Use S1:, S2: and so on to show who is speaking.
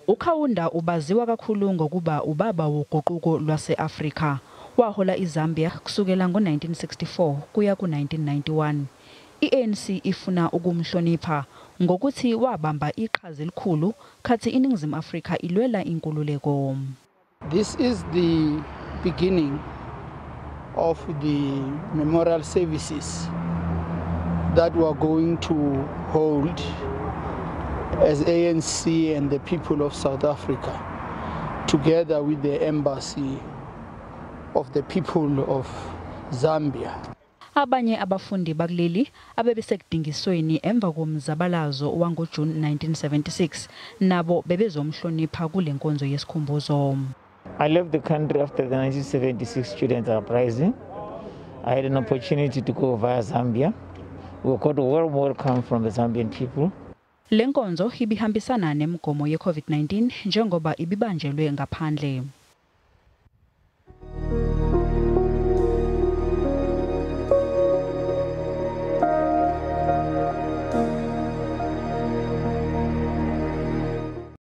S1: UKaunda ubaziwa kakhulu ngokuba ubaba woguquko lwase-Afrika. Wahola iZambia kusukela ngo-1964 kuya ku-1991. I-ANC ifuna ukumhlonipha ngokuthi wabamba iqhaza elikhulu khathi iNingizimu Afrika ilwela inkululeko.
S2: This is the beginning of the memorial services that we are going to hold as ANC and the people of South Africa, together with the embassy of the people of Zambia.
S1: Abanye abafundi bakuleli abebesekudingisweni emva komzabalazo wangoJune 1976 nabo bebezomhlonipha kule nkonzo yesikhumbuzo.
S3: I left the country after the 1976 student uprising. I had an opportunity to go via Zambia. We got a warm welcome from the Zambian people.
S1: Le nkonzo ibihambisana nemigomo ye-COVID-19 njengoba ibibanjelwe ngaphandle.